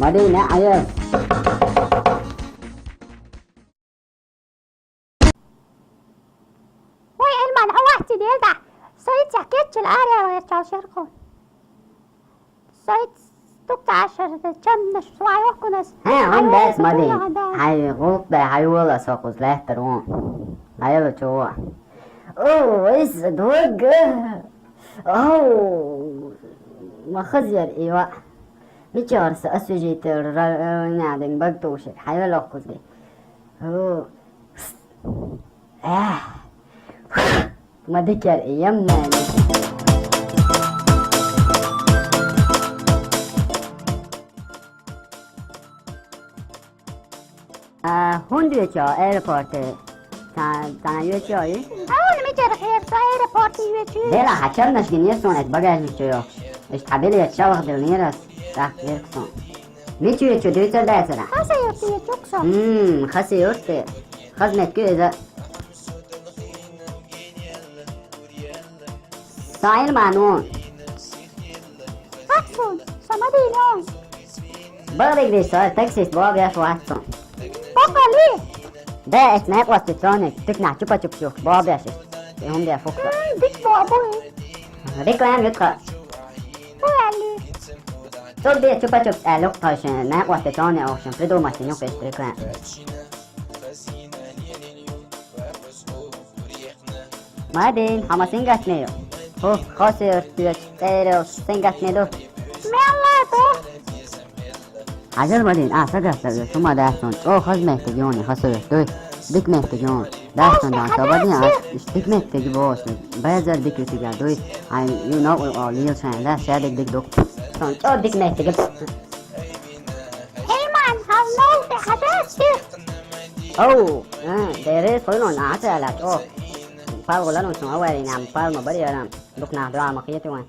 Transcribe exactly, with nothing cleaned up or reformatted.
Ма дийна, Ӏайыл. Вай, Ӏилман, хьо вац дел да. Сайт цхьа кеччил араяла гӀертал шерху. Сайт стук ташар да чамнаш слай охкунас. Хьа, хьун бес, ма дий. Хьай гӀулакх дай, хьай вола сокуз лаьттар вон. Ӏайыл чу. О, вайс дог. Оу, ма хазар ива. Мичара са освежитель ра-, ра-, надо, баг тушит. Хьайвал охкузги. О. Эх. Ма дикер, ямма. А, хӀунда веча аэропорте? Ца-, цхьана веча ю? Хьуна мичара хер, со аэропорте веча ю. Дела, хьа чарнаш гинер сон эт багажник чу йо. Ишт хьа билет шалах дил нерас, сахт верк сон. Мичу веча дуйца дацара? Хаса юрте веча укса. Мм, хаса юрте. Хазмет ку иза. Сайл ману. Хатсун, самадино. Барыгдеш сар таксист богаш ватсун. Бокали. Да, эс не класс троне, тыкна чупа-чуп чух, богаш. И хум бя фукса. М, дик бобу. Реклам ютка. Богали. Тот бе чупа-чуп, а, лук тайшин, не класс троне, в общем, придумать не кеш реклам. Ма дийна, хьо ма сингаттаме ю? ХӀу, хасуьртоьчу цӀералш сингаттаме ду? Мелла ду? Хьажал, ма дийна, а, сагатта веш, хӀума дац хьуна, чӀогӀа хаза меттиг ю хьуна хасуьрт, дуй, дика меттиг ю хьуна. Дац хьуна, дац, ма дийна, а, иштта дика меттиг ю бохуш, базар дика ю цига, дуй, хьайн ю новкъа юкъа лела шайн, да, шадерг дика ду. Хьуна чӀогӀа дика меттиг ю. Эй, ман, хьал новкъа хьадац шу? Оу, а, деррис хуьлун, а, хьаца аьлла, чӀогӀа. Пал гӀуланун шун аварий ням, пал ма барьярам, дукха нах дуьхьа ма кхета вайн.